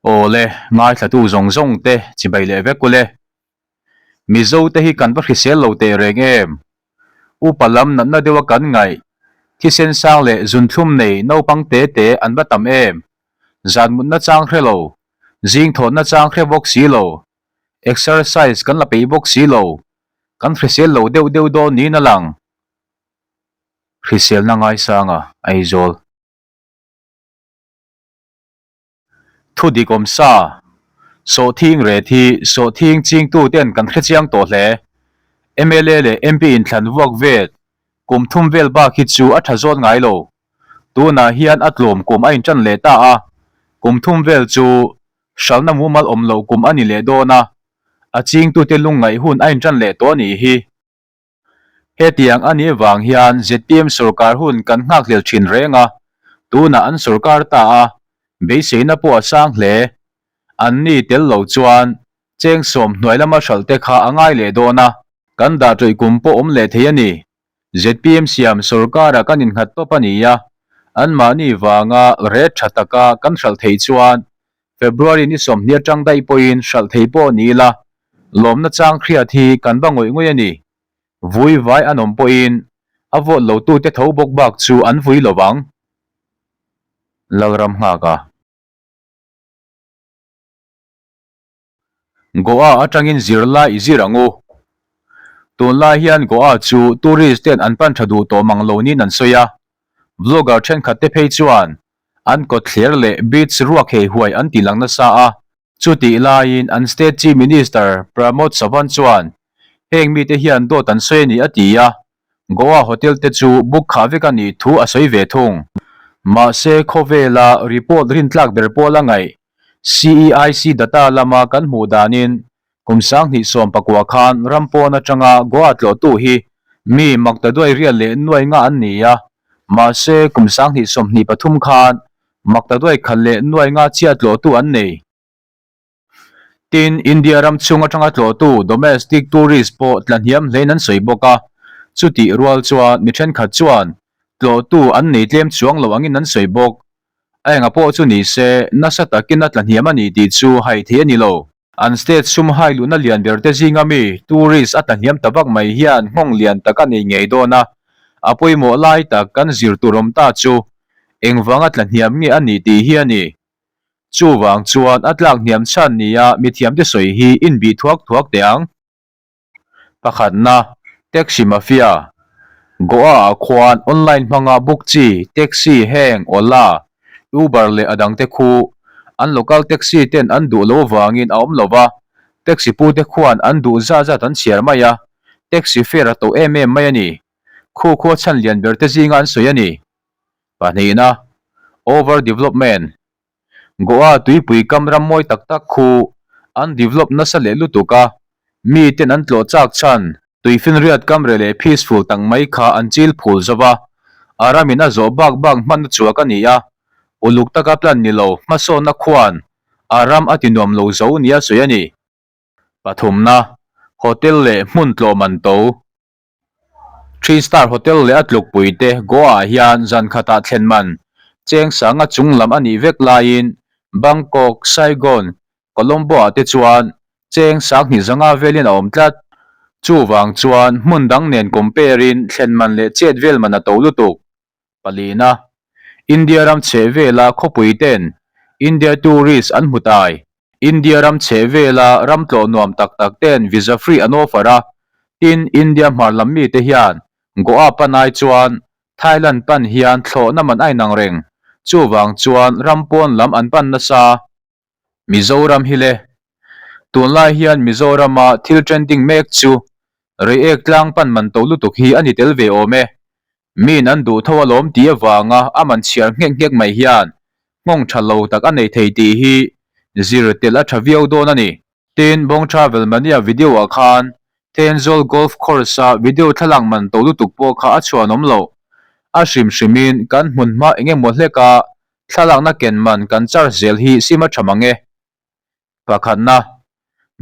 Awle, ngaithlatu zawng zawng te chibai leh vek ule. Mizo te hi kan va hrisel lo teh reng em? Upa lam natna deuha kan ngaih, thisen sang leh zunthlum nei naupang te te an va tam em? Zan mutna chang hre lo, zing thawhna chang hre bawk si lo, exercise kan la peih bawk si lo, kan hrisel lo deuh deuh dawn niin a lang. Hriselna ngaisanga Aizawl. Thu dik awm sa, Sawhthing ret hi sawhthing chingtu ten kan hrechiang tawh hle. Mla leh MP inthlan vuak vet kum thum vel bak hi chu a tha zawt ngai lo. Tunah hian a tlawm kum a intan leh ta a, kum thum vel chu hralhna mumal awm loh kum a ni leh dawn a, a chingtute lungngaih hun a intan leh tawh a nih hi. Hetiang a nih vang hian zpm sorkar hun kan nghakhlel thin reng a, tunah an sorkar ta a, beiseina pawh a sang hle. Anni tel lo chuan cheng sawm hnuai lama hralh te kha a ngai leh dawn a, kan dah tawih kum pawh awm leh thei a ni. Zpm siam sorkara kan innghat tawp a ni a, anmahni vanga rate tha taka kan hralh theih chuan February ni 20 atang daih pawhin hralh thei pawh ni ila, lawmna chang hriat hi kan va ngawih ngawih a ni. Vui vai an awm pawhin a vote lo tute tho bawk bak chu an vui lo vang. Lalram nghak a. Goa atangin zirlai i zir ang u. Tunlai hian Goa chu tourist ten an pan tha duh tawh mang lo niin an sawi a. Vlogger thenkhat te phei chuan An kawtthler leh beach ruak hei huai an ti lang nasa a, chutih laiin an state chief minister Pramod Sawant chuan heng mite hian dawt an sawi a ni a ti a, Goa hotel te chu book khah vek a nih thu a sawi ve thung. Mahse khawvela report rintlak ber pawl a ngaih CEIC data lama kan hmuh danin Kum 2019 khan ram pawn atanga Goa tlawhtu hi mi maktaduai riat leh nuai nga an ni a, mahse kum 2023 khan maktaduai khat leh nuai nga chiah tlawhtu an nei. Tin, India ram chhung atanga tlawhtu domestic tourist pawh tlahniam hlein an sawi bawk a, chutih rual chuan mi thenkhat chuan tlawhtu an nei tlem chuang lo angin an sawi bawk. A enga pawh chu ni se, nasa takin a tlahniam a ni tih chu hai thei a ni lo. An state sum hai luhna lian ber te zinga mi tourist a tlahniam ta vak mai hian nghawng lian tak a nei ngei dawn a, a pawimawh lai tak kan zir tur awm ta chu engvanga tlahniam nge a nih tih hi a ni. Chuvang chuan a tlak hniam chhan nia mithiamte sawi hi inbih thuak thuak teh ang. Pakhatna, Taxi Mafia, Goa-ah khuan online hmanga book chi taxi heng Ola, Uber leh a dangte khu an local taxi ten an duh lo avangin a awm lo va, taxi pute khuan an duh zat zat an chhiar mai a, taxi fare a to em em mai a ni. Khu khua chhan lian ber te zinga an sawi a ni. Pahnihna, Over Development, Goa tuipui kam ram mawi tak tak khu an develop nasa leh lutuk a, miten an tlawh chak chhan tuifinriat kam reh leh peaceful tak mai kha an chil phul zo va, a ramin a zawh bak bak hmanna chuak a ni a, uluk taka plan ni lo hmasawnna khuan a ram a ti nuam lo zo nia sawi a ni. Pathumna, Hotel leh hmun tlawh man to. Three Star Hotel leh a tlukpui te Goa-ah hian zan khatah thlen man cheng sanga chung lam a nih vek laiin Bangkok, Saigon, Colombo-ah te chuan cheng sanghnih zanga velin a awm tlat. Chuvang chuan hmun dang nen compare-in thlen man leh chet vel man a to lutuk. Palina, India ram chheh vela khawpui ten India tourist an hmu tai. India ram chheh vela ram tlawh nuam tak tak ten visa free an offer a, tin India hmar lam mite hian Goa pan ai chuan Thailand pan hian thlawhna man a inang reng, chuvang chuan ram pawn lam an pan nasa. Mizoram hi le. Tunlai hian Mizorama thil trending mek chu Reiek tlang pan man to lutuk hi a ni tel ve awm e. Miin an duh tho alawm tih avanga a man chhiar nghek nghek mai hian nghawng tha lo tak a nei thei tih hi zir tel a tha viau dawn a ni. Tin, Bawng Travel Mania video ah khan Thenzawl Golf Course a video thlalak man to lutuk pawh kha a chhuanawm loh. A hrim hrimin kan hmun hma eng emaw hleka thlalakna ken man kan charge zel hi sim a tha mang e. Pakhatna,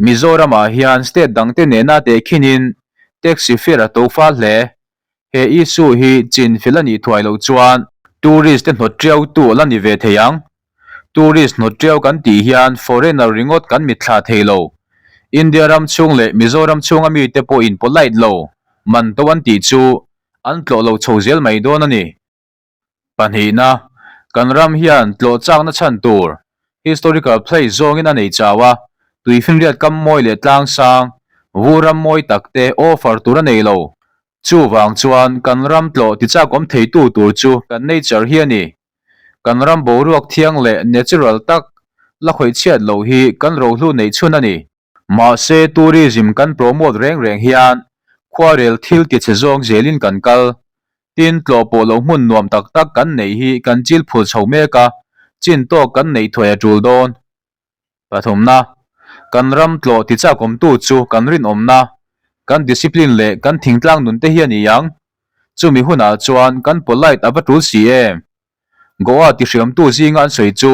Mizoramah hian state dangte nena tehkhinin taxi fare a to fal hle. He issue hi chin fel a nih thuai loh chuan tourist te hnawt tiautu a la ni ve thei ang. Tourist hnawt ṭiau kan tih hian foreigner ringawt kan mitthla thei lo. India ram chhung leh Mizoram chhunga mite pawhin polite lo, man to an tih chu an tlawh lo chho zel mai dawn a ni. Pahnihna, kan ram hian tlawh chakna chhan tur historical place zawngin a nei chau a, tuifinriat kam mawi leh tlang sang, vur ram mawi tak te offer tur a nei lo. Chuvang chuan kan ram tlawh tichak awm theitu tur chu kan nature hi a ni. Kan ram boruak thiang leh natural tak la khawih chhiat loh hi kan rohlu neih chhun a ni. Mahse tourism kan promote reng reng hian khuarel thil tichhe zawng zelin kan kal. Tin, tlawh pawh loh hmun nuam tak tak kan neih hi kan chil phul chho mek a, chin tawk kan neih thuai a tul dawn. Pathumna, Kan ram tlawh tichakawmtu chu kan rinawmna, kan discipline leh kan thingtlang nun te hi a ni ang. Chumi hunah chuan kan polite a va tul si em? Goa tihriamtu zinga an sawi chu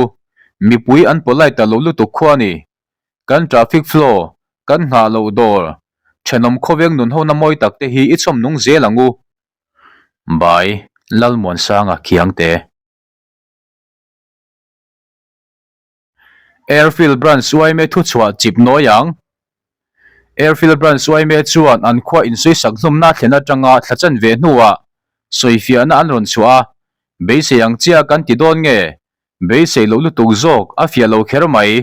mipui an polite ta lo lutuk khua a ni. Kan traffic flow, kan nghah loh dawr, thenawm khawveng nun hona mawi tak te hi i chhawm nung zel ang u. By, Lalmuansanga Khiangte. Airfield Branch Suaime thuchhuah chip nawi ang. Airfield Branch Suaime chuan an khua insawisak hlumna thlen atanga thla chan ve hnuah sawifiahna an rawn chhuah a, beisei ang chiah kan ti dawn nge? Beisei loh lutuk zawk a fiah lo kher mai.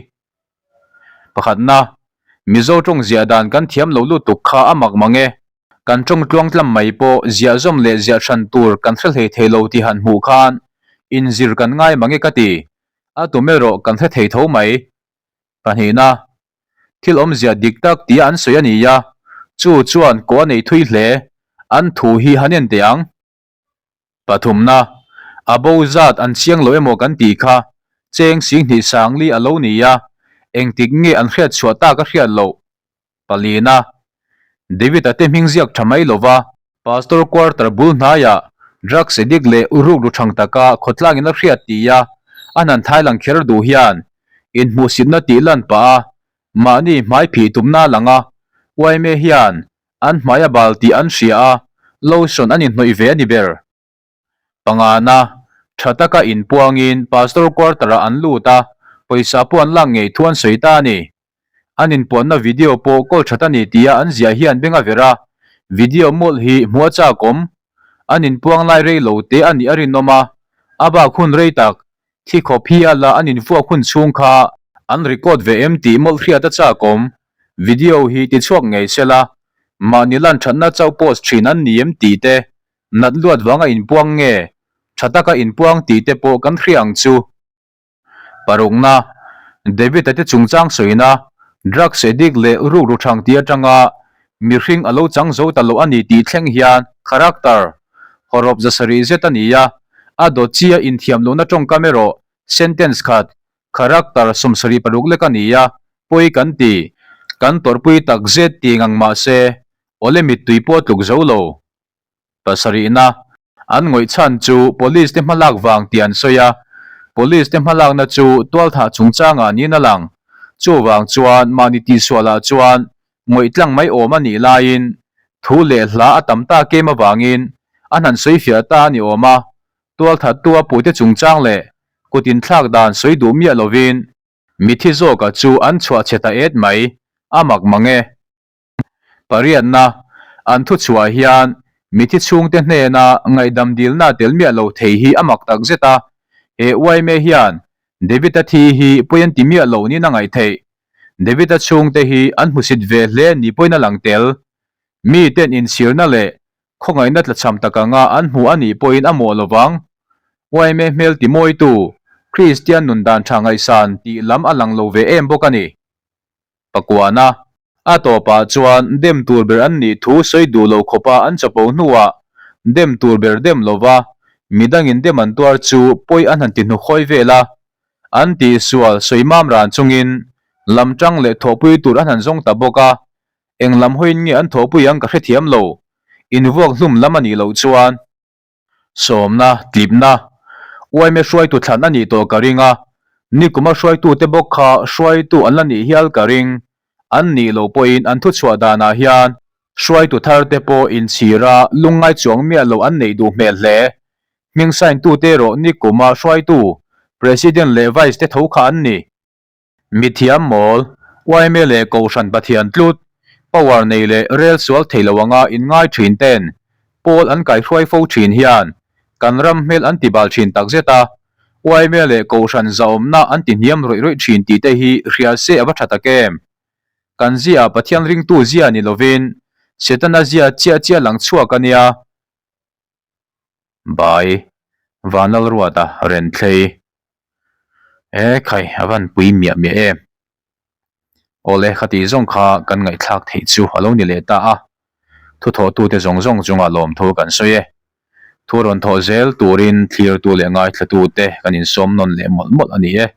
Pakhatna, Mizo tawng ziah dan kan thiam lo lutuk kha a mak mang e. Kan tawng tluang tlam mai pawh ziah zawm leh ziah hran tur kan hre hlei thei lo tih han hmuh khan inzir kan ngai mang e ka ti. A tum erawh kan hre thei tho mai. Pahnihna, thil awmzia dik tak tia an sawi a ni a, chu chuan kaw a nei thui hle, an thu hi han en teh ang. Pathumna, a bo zat an chiang lo emaw kan tih kha, cheng singhnih sangli a lo ni a, engtik nge an hriat chhuah tak a hriat loh. Palina, David-a te hming ziak tha mai lova, Pastor quarter bul hnaiah drugs addict leh uruk ru thang taka khawtlangin a hriat tia a hnan thai lang kher duh hian inhmuhsitna tih lan pah a mahni hmai phih tumna a lang a, yma hian an hmai a bal tih an hria a, lotion an inhnawih ve a ni ber. Pangana, tha taka inpuangin Pastor quarter-ah an lut a, pawisa pawh an lak ngei thu an sawi ta a ni. An inpuanna video pawh kawl that a ni tia an ziah hian beng a ver a, video mawlh hi hmuh a chak awm. An inpuang lai rei lo te a nih a rinawm a, a bak hun rei tak, thi khawp hi a la an invuak hun chhung kha an record ve em tih mawlh hriat a chak awm. Video hi tichhuak ngei sela, mahni lan thatna chauh post thin an ni em tih te Nat luat vanga inpuang nge? Tha taka inpuang tih te pawh kan hria ang chu. Parukna, David-a te chungchang sawina, drugs addict leh rukru thang tih atanga mihring a lo chang zo ta lo a ni tih thleng hian character hawrawp za sarih zet a ni a, a dawt chi a inthiam lohna tawngkam erawh sentence khat character 76 lek a ni a, pawi kan ti, kan tawrhpui tak zet ti ngang mah se, awle mittui pawh tluk zo lo. Pasarihna, An ngawih chhan chu Police te hmalak vang tih an sawi a, Police te hmalakna chu tualthah chungchangah niin a lang. Chuvang chuan mahni tihsualah chuan ngawih tlang mai awm a nih laiin thu leh hla a tam tak em avangin an han sawi fiah ta a ni awm a, tualthattu a puhte chungchang leh kut inthlak dan sawi duh miah lovin mithi zawka chu an chhuah chhe ta et mai, a mak mang e. Pariatna, An thuchhuah hian mithi chhungte hnena ngaihdam dilna tel miah lo thei hi a mak tak zet a, he yma hian David-a thi hi pawi an ti miah lo niin a ngaih theih. David-a chhungte hi an hmusit ve hle ni pawhin a lang tel. Miten inchhirna leh khawngaihna tlachham tak anga an hmu a nih pawhin a mawh lo vang. Yma hmel timawitu Kristian nun dan tha ngaihsan tih lam a lang lo ve em bawk a ni. Pakuana, a tawpah chuan dem tur ber an nih thu sawi duh lo khawpa an chapo hnuah dem tur ber dem lova midangin dem an tuar chu pawi an han ti hnukhawi vel a, an tihsual sawi mam ran chungin lam tang leh thawhpui tur an han zawng ta bawk a, eng lam hawiin nge an thawhpui ang ka hrethiam lo, invuak hlum lam a nih loh chuan. Sawmna, tlipna, uaime hruaitu thlan a nih tawh ka ring a, nikuma hruaitute bawk kha hruaitu an la nih hial ka ring. An nih loh pawhin an thuchhuah danah hian hruaitu tharte pawh inchhira lungngai chuang miah lo an neih duh hmel hle. Hming sign tute erawh nikuma hruaitu. President leh Vice te tho kha an ni. Mithiam mawl, yma leh Kohhran Pathian tlut, power nei leh rel sual thei lo anga inngai thin ten pawl an kaihruai fo thin hian kan ram hmel an ti bal thin takzet a, yma leh Kohhran zahawmna an ti hniam rawih rawih thin tih te hi hria se a va tha tak em? Kan zia Pathian ringtu zia ni lovin Setana zia chiah chiah lang chhuak a nia. Bai, Vanlalruata Renthlei. E khai, a van pui miah miah em. Awle, khati zawng kha kan ngaihthlak theih chu a lo ni leh ta a. Thuthawhtute zawng zawng chungah lawmthu kan sawi e. Thu rawn thawh zel turin thlirtu leh ngaithlatute kan insawm nawn leh mawlh mawlh a ni e.